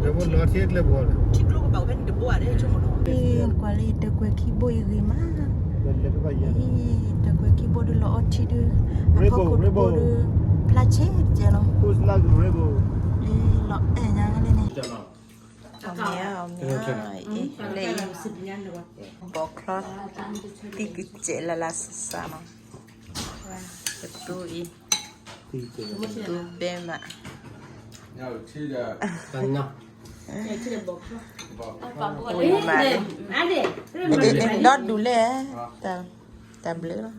ထံကျိကဘၣ်ဝဲန့ၣ်တဘိဧါ, ကွၢ်လၢယတၢ်ကွဲးခံဘိအံၤဂ့ၤမး, တၢ်ကွဲးခံဘိဒုးလီၤအီထံဒုး, အဖီခိၣ်တဘိဒုး, ဖျါဆဲးတကဲလီၤ, လီၤအဲၣ်ညါလၢန့ၣ်, အီၣ်မ့ၤအီၣ်မ့ၤ, လၢအံၤ, ဘီချီ, သံကစဲးလၢလၢစးစးမး, ကတိၤအံၤ, ကတိၤဘဲမး, ဒီဒူၣ်လဲၣ်, တၢ်ဘျုးလီၤ,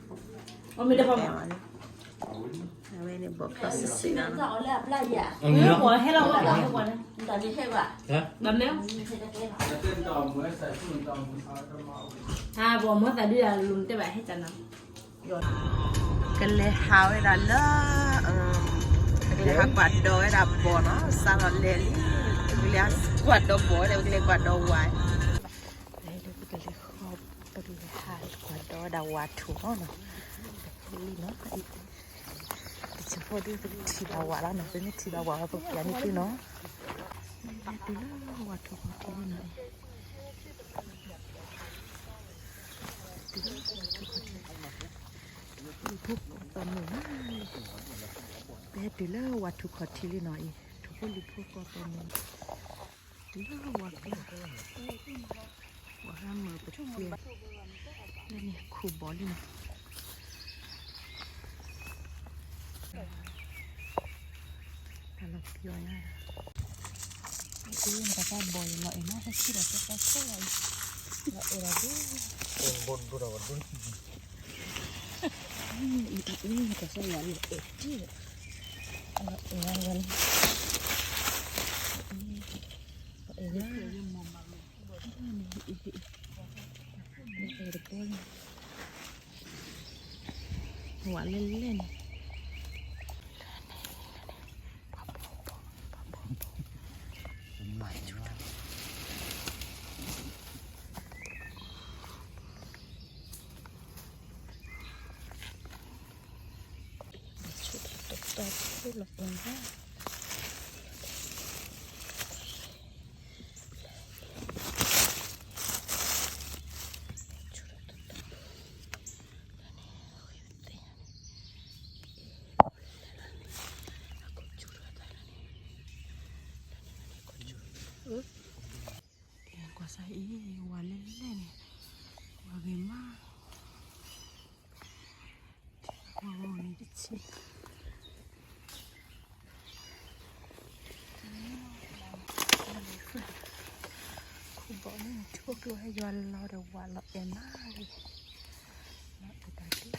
အဝဲန့ၣ်ဘီချီစံးစ့ၢ်ကီးလီၤ, ကလဲၤဟးဝဲဒၣ်လၢ, ကလဲၤဟးကွၢ်ဒီးဝဲဒၣ်ဘီနီၤ, စးလီၤလဲၤလံ, ပကလဲၤကွၢ်ဒီးဘီဒီး ပကလဲၤကွၢ်ဒီးဝၤ, ပကလဲၤဃီ, ပကလဲၤဟးကွၢ်ဒီးဝဲဒၣ်ဝၤထူၣ်နီၤ, လံနီၤ, တဆံဖိဒုးပထံၣ်ဘၣ်ဝၤလီၤနီၤ, ပမ့ၢ်ထံၣ်ဘၣ်ဝၤဝဲပပျးန့ၢ်သုနီၤ, တုၤလၢဝၤထူၣ်ခီၣ်ထံးလံနီၤအံၤ, တုၤလၢဝၤထူၣ်ခီၣ်ထံး, လံၤဖိကီၢ်သီမုၢ်လံ, ပဟဲတုၤလၢဝၤထူၣ်ခီၣ်ထံးလံနီၤအံၤ, ထူၣ်ဖိလံၤဖိကီၢ်သီမုၢ်, တုၤလၢဝၤကျါ, ဝၤဟါမၢ်ပကဲ, လၢန့ၣ်ခူၣ်ဘီလံနီၤ, တၢ်လီၤပျီညါ, အ့ၣ် နတၢ်ဘီယလီၤအဲၣ်နီၤ, ဟဲဆံဒီးတၢ်တၢ်ဆိၣ်လီၤအံၤ, လီၤအဲၣ်ဒၣ်ဒ်, အံၤ နတၢ်ဆိၣ်လီၤအဲၣ်ဒ်, လီၤအဲၣ်ဒၣ်ဝဲန့ၣ်, လီၤအဲၣ်ဒၣ်, လီၤအဲၣ်ဒၣ်, ဝၤလဲၣ်လဲၣ်န့ၣ်, ဆူၣ်တတီၤဖိလီၤအဲၣ်ဘၣ်, ကွၢ်စၢ်အံၤ ဝၤလဲၣ်လဲၣ်န့ၣ်, ဝၤဂ့ၤမး, ဝၤဂီၤန့ၣ်တဆံး, ခူၣ်ဘီန့ၣ် ထူၣ်ကျိဟဲယွၤလီၤဒီးဝၤလီၤအဲၣ်မးလံ, လီၤအဲၣ်တၢ်ဒ် လ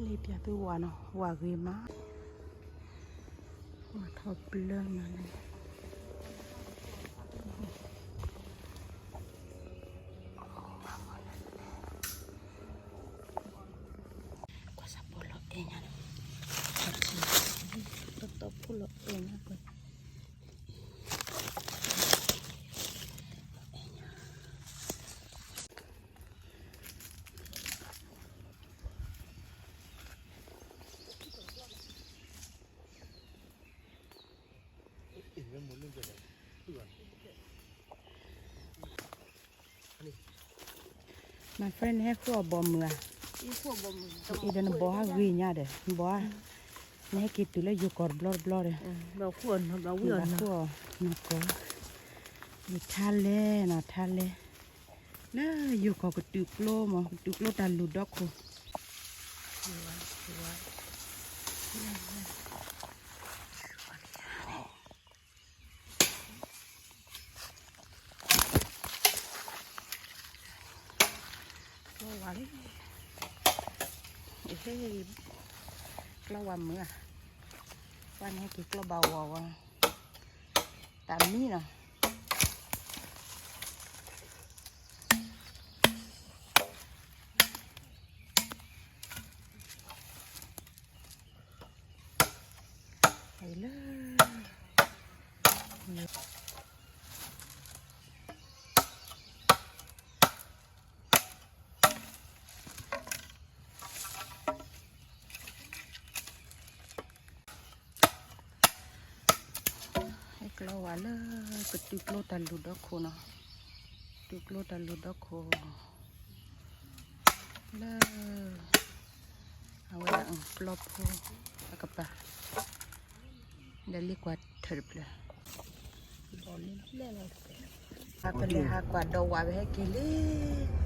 ၢပျၢ်သုဝၤနီၤ, ဝၤဂ့ၤမး, ဝၤထီၣ်ဘျၢမးန့ၣ်, ကွၢ်စၢ်ဖိလီၤအဲၣ်ညါန့ၣ်, တီတီဖိလီၤအဲၣ်ညါကွၢ် My friend ဟဲဃုအီၣ်ဘီမုၢ်ဧါ, အံၤဒီးနဘီဟးဂ့ၤညါဒီး နဘီဧါ, နဟဲက့ၤတုၤလၢယိၤကီၢ်တဘျီတဘျီဒီး, ဘၣ်ဃုအီၣ်နီၢ်ကီၢ်, ယထါလဲၣ်နီၤ ထါလဲၣ်, လၢယိၤကီၢ်ကတုၤကျိမး ကတုၤကျိတၢ်လူၢ်ဒီခိၣ် ကျီဝါလံ, ဟဲ ကျီဝါမုၢ်ဧါ, ပှၤန့ၣ်ဟဲက့ၤကျီဘၣ်ဝီၤဝဲ, တၢ်မံနီၤ, လၢ ဟဲကျီဝဲလၢ ကတုၤကျိတၢ်လုၢ်ဒီခိၣ်နီၤ, တုၤကျိတၢ်လုၢ်ဒီခိၣ် လၢ အဝဲဒၣ်ပျီဖိအကပၤ ဒီးလံကွၢ်ထၢၣ်တဖျၢၣ်, ဟးပလဲၤဟးကွၢ်ဒီးဝးဝဲဟဲက့ၤလံ.